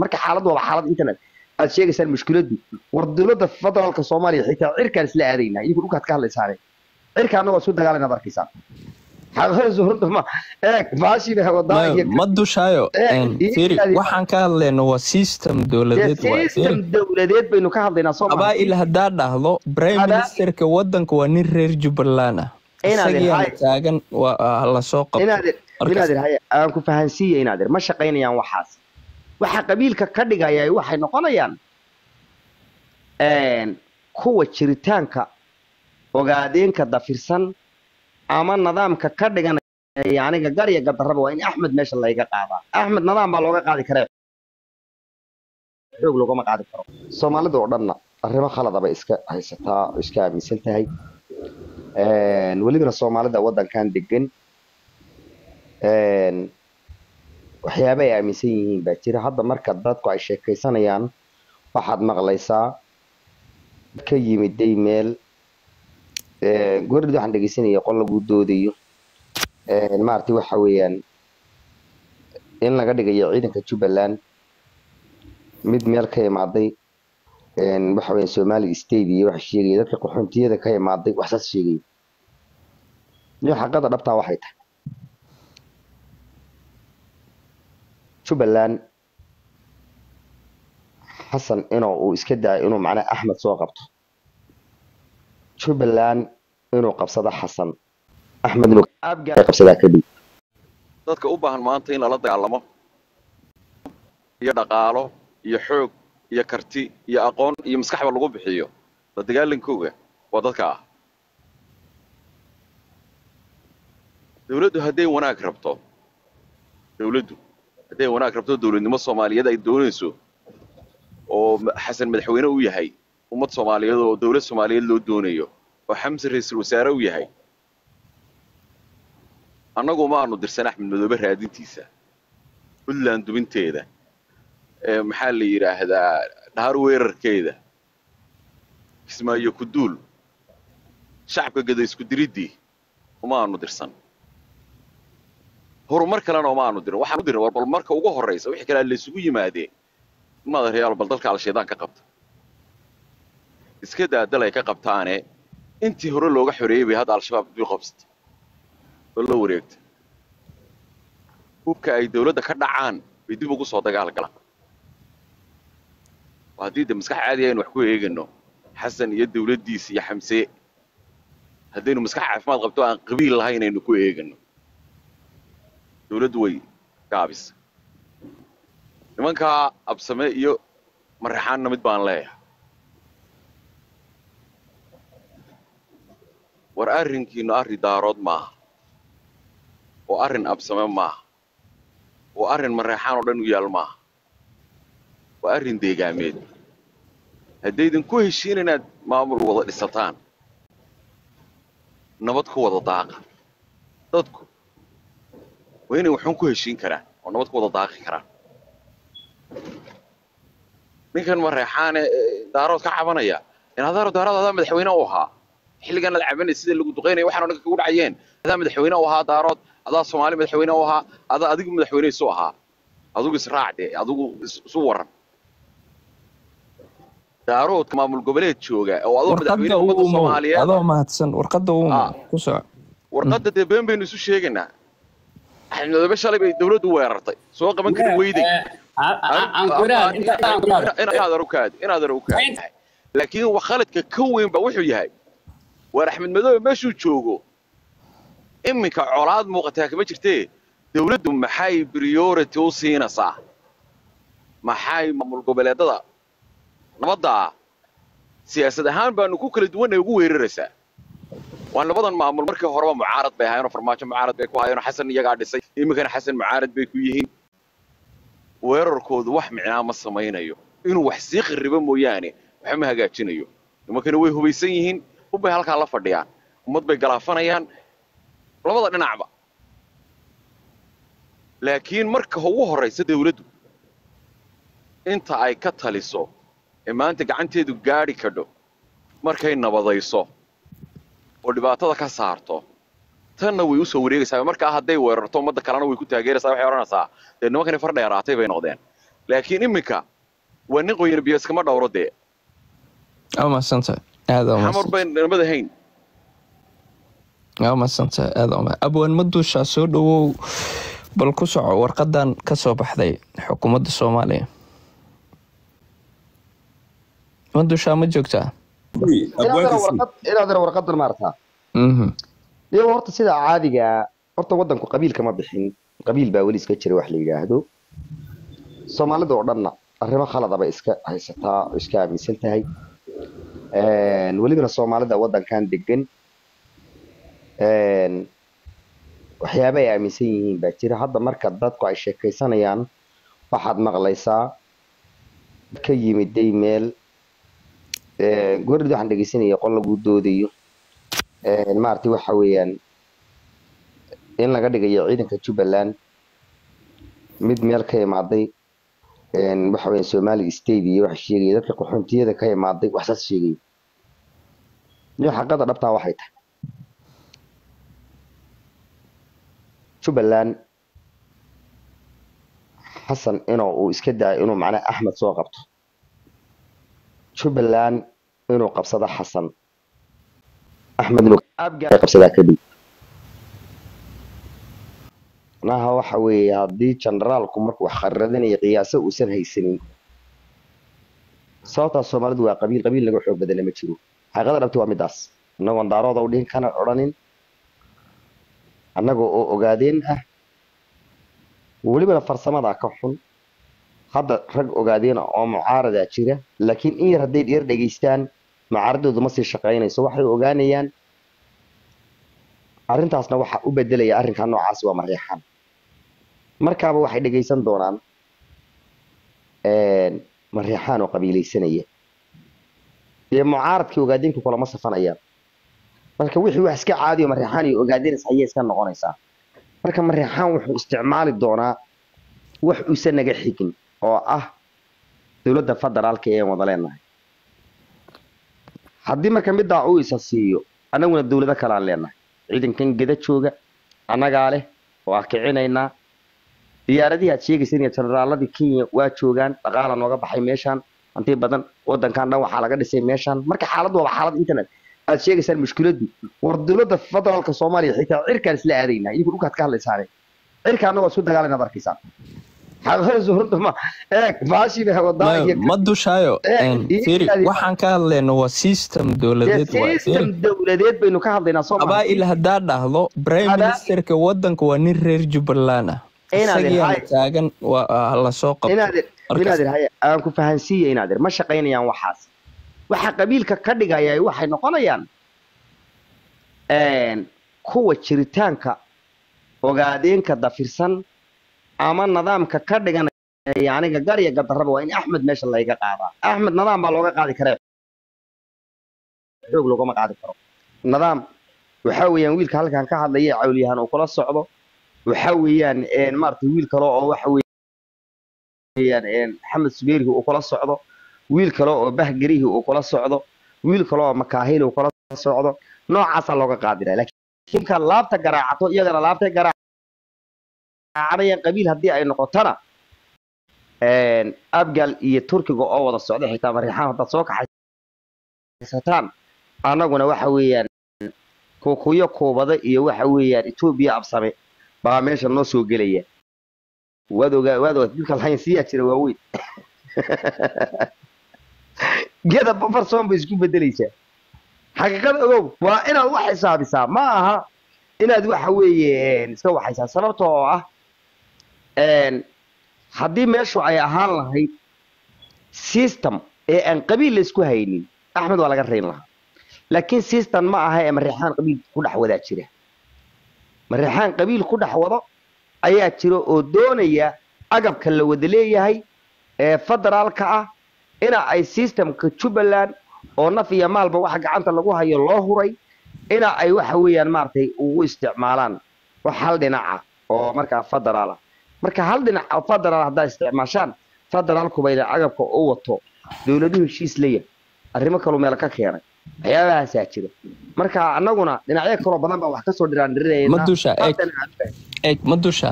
Marka xaaladdu waa xaalad internet aad sheegaysaan mushkiladdu. War dowladda federaalka Soomaaliya xitaa cirkaan isla aadaynaa, idinku dhulkaad ka hadlaysaane, cirkaana waa isku dagaalaynaad arkaysaan. Xaqiiqada suuradda ma eeg baashii bay wadaa iyo Ma dushaayo. Ee, fiiri, waxaan ka hadlayno waa system dowladeed waay. System dowladeed baynu ka hadlaynaa, soo maha? Qabaa'il haddaa dhahdo, prime ministerka wadanka waa nin reer Jubbaland ah. Inaad isagiyaana taagan waa la soo qabto. Inaadir. Markaas- Inaadir, haya aan ku fahansiiya. Inaadir, ma shaqaynayaan waxaas. Waxa qabiilka ka dhigaya waxay noqonayaan kuwa jiritaanka ogaadeenka dafirsan ama nidaamka ka dhiganaya aniga gar iyo gadarraba waa in Axmed meesha layga qaadaa. Axmed nidaam baa looga qaadi karaa, xoog loogama qaadi karo. Soomaalida oo dhanna arrimo khalada bay iska haysataa oo iska aaminsan tahay. Welibana Soomaalida waddankan degan waxyaaba ay aaminsan yihiin baa jira. Hadda marka dadku ay sheekaysanayaan waxaad maqlaysaa ka yimiday meel goordhid waxaan dhegeysanaya qol lagu doodayo. Maaragtay, waxa weeyaan in laga dhigayo ciidanka Jubbaland mid meel ka imaaday, waxa weeyaan Somali State, iyo waxa sheegaya dadka qaxoontiyada ka imaaday, wax saas sheegaya. Iyo xaqada dhabtaa waxay tahay Jubbaland Xasan inuu uu iska daayo inuu macnaha Axmed soo qabto, Jubbaland inuu qabsado Xasan, Axmed inuu qabsadaa kadib. Dadka u baahan maanta in lala dagaalamo iyo dhaqaalo iyo xoog iyo karti iyo aqoon iyo maskaxba lagu bixiyo la dagaalankooga waa dadka ah. Dawladdu hadday wanaag rabto, dawladdu hadday wanaag rabto, dawladnimo Soomaaliyeed ay doonayso oo Xasan madaxweyne u yahay ummad Soomaaliyeed oo dawlad Soomaaliyeed loo doonayo oo Xamse ra'iisul wasaare u yahay, annagu ma aanu dirsan Axmed Madoobe raadintiisa, Puntland dubinteeda, ee maxaa la yidhaahdaa, dhaar weerarkeeda, Kismaayo ku duul, shacabka gada isku diriddii uma aanu dirsan, horumar kalena uma aanu dirin. Waxaan u dirin war bal marka ugu horraysa wixii kale laysugu yimaadee madaxyaal bal dalka al-shaydaan ka qabta. Iska daa dal ay ka qabtaane, intii hore looga xoreeyey bay hadda Al-Shabaab dib u qabsatay oo la wareegtay. Hubka ay dawladda ka dhacaan bay dib ugu soo dagaal galaan. Waa haddii de maskax caadi aynu wax ku eegano Xasan iyo dawladdiisa iyo Xamse, haddaynu maskax caafimaad qabto aan qabiil lahayn aynu ku eegano, dawladdu way gaabisa. Nimankaa Absame iyo Maraxaanna mid baan leeyahay: war arrinkiinu arrin Daarood maaha oo arrin Absame maaha oo arrin Mareexaan oo dhan u yaal maaha, waa arrin deegaameed. Haddaydan ku heshiin inaad maamul wada dhisataan, nabad ku wada daaqa. Dadku waa inay waxuun ku heshiin karaan oo nabad ku wada daaqi karaan. Ninkan Mareexaane Daarood ka cabanaya, in adaaro Daarood adaa madaxweyne u ahaa xilligan aad cabanay sida lagu duqeynaya, waxaan oo dhan kagu dhacayeen adaa madaxweyne u ahaa Daarood, adaa Soomaali madaxweyne u ahaa, adaa adigu madaxweyne isu ahaa. Adigu israac dee, adigu isu waran. Daaroodka maamul goboleed jooga oo adoo madaxweyne Warqadda ummadda u umow. Soomaaliyeed. Adoo mahadsan, warqadda u umow. Ah. Ku soco. Warqadda dee been baynu isu sheegaynaa. Axmed Madoobe shalay bay dawladdu weerartay, soo qaban kari weyday. Inaadan u kaadi, inaadan u kaadi. Laakiin wa khaladka ka weyn ba wuxuu yahay, waar Axmed Madoobe meeshuu joogo iminka colaad muuqataa kama jirtee, dawladdu maxay priority u siinaysaa? Maxay maamul goboleedada nabadda ah siyaasad ahaan baanu ku kala duwanay ugu weeraraysaa? Waa labadan maamul markii horeba mucaarad bay ahaayeen oo Farmaajo mucaarad bay ku ahaayeen oo Xasan iyagaa dhisay, iminkana Xasan mucaarad bay ku yihiin. Weerarkoodu wax micnaa ma samaynayo, inuu wax sii kharibo mooyaane waxba ma hagaajinayo. Nimankani way hubaysan yihiin, hub bay halkaa la fadhiyaan, ummad bay galaafanayaan labada dhinacba. Laakiin marka ugu horraysa dawladdu inta ay ka taliso ee maanta gacanteedu gaadhi kadho markay nabadayso oo dhibaatada ka saarto, tanna way usoo wareegaysaa. Markaa hadday weerarto ummadda kalena way ku taageeraysaa, waxay odhanaysaa dee nimankani far dheeraatay bay noqdeen. Laakiin iminka waa nin qoyan biyo iskama dhowro dee. Waa mahadsantahay, aad waa Xamar mahadsantahay. Bayn nabad ahayn. Waa mahadsantahay, aad waa mahadsan. Abwaan Madusha, soo dhawow. Bal ku soco warqadan ka soo baxday xukuumadda Soomaaliya. Madusha, ma joogtaa? Inaad warqadan maartaa. Iyago horta sida caadiga ah, horta wadanku qabiilka ma bixin, qabiil baa weli iska jira wax la yidhaahdo. Soomaalida oo dhanna arrimo khalada bay iska haysataa oo iska aaminsan tahay. Welibana Soomaalida wadankan degan waxyaaba ay aaminsan yihiin baa jira. Hadda marka dadku ay sheekaysanayaan waxaad maqlaysaa ka yimiday meel. Goordhi waxaan dhegeysanaya qol lagu doodayo, maaragtay, waxa weeyaan in laga dhigayo ciidanka Jubbaland mid meel ka imaaday, waxa weeyaan Somali State, iyo waxa sheegaya dadka qaxoontiyada ka imaaday, wax saas sheegaya. Iyo xaqada dhabtaa waxay tahay Jubbaland Xasan inuu uu iska daayo inuu macnaha Axmed soo qabto, Jubbaland inuu qabsado Xasan, Axmed inuu Abgaal qabsadaa kadib. Macnaha waxa weeye haddii generaalku markuu wax khariidanayo qiyaaso uusan haysanin, sababtaas Soomaalidu waa qabiil, qabiil laga xoog badana ma jiro. Xaqiiqada dhabti waa midaas, annagoon daarooda u dhihin kana odhanin, annaga oo ogaadeen ah, welibana farsamadaa ka xun. Hadda rag ogaadeen oo mucaaradaa jira, laakiin in yar hadday dheer dhegaystaan mucaaradoodu ma sii shaqaynayso, waxay ogaanayaan arrintaasna waxa u bedelaya arrinkaa noocaasi waa Mareexaan. Markaaba waxay dhegaysan doonaan Mareexaan oo qabiilaysanaya dee mucaaradkii ogaadeenku kulama safanayaan. Marka wixii wax iska caadiyo Mareexaan iyo ogaadeen is ayay iska noqonaysaa. Marka Mareexaan wuxuu isticmaali doonaa wax uusan naga xigin oo ah dowladda federaalka ee aan wada leenahay. Haddii marka middaa uu isa siiyo, annaguna dowlado kale aan leenahay, ciidankan geda jooga annagaa leh oo ah kicinaynaa. Diyaaradihii aad sheegaysan iyo generaaladii Kenya waa joogaan, dhaqaala nooga baxay meeshaan, hanti badan wadankan dhan waxaa laga dhisay meeshaan. Marka xaaladdu waaba xaalad internet aad sheegaysaan mushkiladdu. War dowladda federaalka Soomaaliya xitaa cirkaan isla aadaynaa, idinku dhulkaad ka hadlaysaane, cirka annagoo isku dagaalaynaad arkaysaan. Xaqiiqada suuradda ma eeg baashii bay wadaa iyo Ma dushaayo. Iyo fiiri, waxaan ka hadlayno waa system dowladeed waay. System dowladeed baynu ka hadlaynaa, soo maha? Qabaa'il haddaa dhahdo, prime ministerka wadanka waa nin reer Jubbaland ah, Inaad isagiyaana taagan, waa la soo qabto. Inaadir, inaadir, haya aan ku fahansiiya. Inaadir, ma shaqaynayaan waxaas. Waxa qabiilka ka dhigaya waxay noqonayaan kuwa jiritaanka ogaadeenka dafirsan ama nidaamka ka dhiganaya aniga gar iyo gadarraba waa in Axmed meesha layga qaadaa. Axmed nidaam baa looga qaadi karaa, xoog loogama qaadi karo. Nidaam waxa weeyaan wiilka halkan ka hadlaya cawliyahan uu kula socdo, waxa weeyaan maaragtay, wiil kale oo waxa weeyaan Maxamed Subeerihi uu kula socdo, wiil kale oo Bahgarihi uu kula socdo, wiil kale oo Makaahil uu kula socdo, noocaasaa looga qaadi lahaa. Laakiin markaa laabta garaacato, iyagana laabtay garaacanayaan. Qabiil haddii ay noqotona, Abgal iyo Turkiga oo wada socda, xitaa Mariixaan haddaad soo kaxaysataan, annaguna waxa weeyaan kukuyo kuubada iyo waxa weeyaan Etoobiya absame baa meesha noo soo gelaya. Waad ogaa, waad ogaa, dhulka lahayn siyaa jira waaweyn geda farsoon bay isku bedelaysaa. Xaqiiqada ogow, waa inaad wax xisaabisaa, ma aha inaad waxa weeye iska waxaysaa. Sababta oo ah haddii meeshu ay ahaan lahayd system ee aan qabiil la isku haynin, Axmed waa laga rayn lahaa. Laakiin system ma aha ee Mareexaan qabiil ku dhex wadaa jira. Mareexaan qabiil ku dhex wado ayaa jira oo doonaya agabka la wada leeyahay ee federaalka ah ina ay systemka Jubbaland oo naf iyo maalba waxa gacanta lagu hayo loo huray ina ay waxa weeyaan maaragtay ugu isticmaalaan wax hal dhinaca oo markaa federaal ah. Marka hal dhinac oo federaal haddaa isticmaashaan, federaalku bayna agabka u wato dowladuhu heshiis leeyahay, arrimo kaluu meel ka keenay, waxyaabahaasaa jira. Marka annaguna dhinacyo kaloo badan baa wax kasoo Ma dhiraandhirinaynaa. dusha eeg, Haddana eeg, ma dusha.